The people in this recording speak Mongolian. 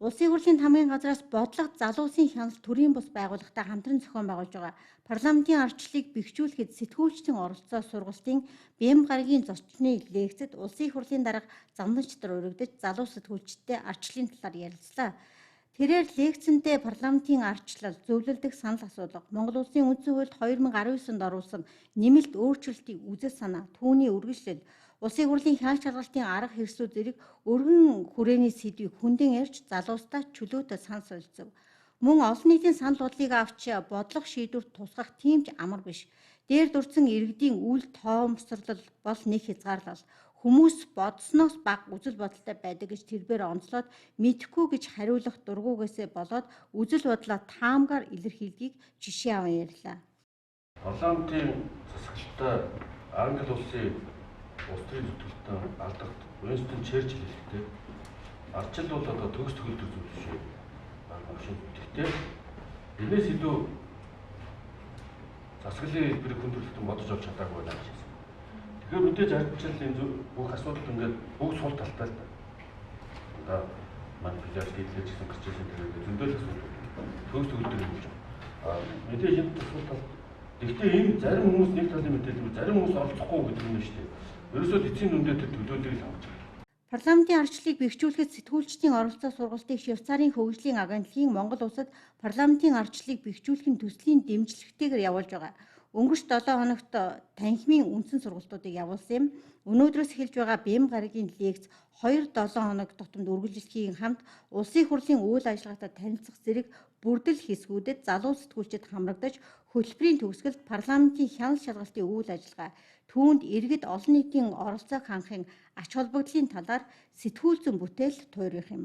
Улсын хурлын тамгын газраас бодлого залуусын хяналт төрийн бус байгууллагатай хамтран зохион байгуулж байгаа парламентын ардчлалыг бэхжүүлэхэд сэтгүүлчдийн оролцоо сургалтын Бям гарагийн зочны лекцэд Улсын их хурлын дарга Замнан Чатар урагдаж залуу сэтгүүлчдтэй ардчлалын талаар ярилцлаа. Тэрээр лекцэндээ парламентын ардчлал, зөвлөлдөх санал асуулга, Монгол Улсын үндсэн хуульд 2019 онд оруулсан нэмэлт өөрчлөлтийг үзэл санаа, түүний үргэлжлэл, Улсын хурлын хяналт шалгалтын арга хэрэгслүүд зэрэг өргөн хүрээний сэдвийг хүндэн ярьж залуустаа чөлөөтэй санал солилцов. Мөн олон нийтийн санал бодлыг авч бодлого шийдвэрт тусгах тийм ч амар биш. Дээр дурдсан иргэдийн үл тоомсорлол бол нэг хязгаарлал. Хүмүүс бодсоноос бага үзэл бодолтой байдаг гэж тэрбээр онцлоод мэдэхгүй гэж хариулах дургүйгээсээ болоод үзэл бодлоо таамгаар илэрхийлдгийг жишээ аван ярьлаа. Парламентын засаглалтай Англи улсын улс төрийн зүтгэлтэн алдарт Уинстон Черчилль хэлэхдээ ардчил бол одоо төгс төгөлдөр зүйл биш үү? Гэхдээ энэс илүү засаглалын хэлбэрийг хүндрэлтэн бодож олж чадаагүй байна гэж хэлсэн. Тэгэхээр мэдээж ардчил энэ бүх асуудал ингээд бүх сул талтай л да. Одоо манипуляц хийлээж гэсэн гарч ирсэн тэр зөндөл асуудал төгс төгөлдөр юм гэж байна. А мэдээж энэ сул тал. Гэхдээ энэ зарим хүмүүс нэг талын мэдээлэл, зарим хүмүүс оролцохгүй гэдэг юм шүү дээ. Ерөөсөө эцсийн дүндээ тэр төлөөллийг л хангаж байгаа. Парламентын ардчлалыг бэхжүүлэхэд сэтгүүлчдийн оролцоо сургалтыг Швейцарын хөгжлийн агентлагийн Монгол улсад парламентын ардчлалыг бэхжүүлэхийн төслийн дэмжлэгтэйгээр явуулж байгаа. Өнгөрч 7 хоногт танхимын үндсэн сургалтуудыг явуулсан юм. Өнөөдрөөс эхэлж байгаа Бям гарагийн лекц 2-7 хоног тутамд үргэлжлэхийн хамт Улсын хурлын үйл ажиллагаатай танилцах зэрэг бүрдэл хэсгүүдэд залуу сэтгүүлчид хамрагдаж хөтөлбөрийн төгсгөлд парламентын хяналт шалгалтын үйл ажиллагаа, түүнд иргэд олон нийтийн оролцоог хангахын ач холбогдлын талаар сэтгүүл зүйн бүтээл туйрах юм.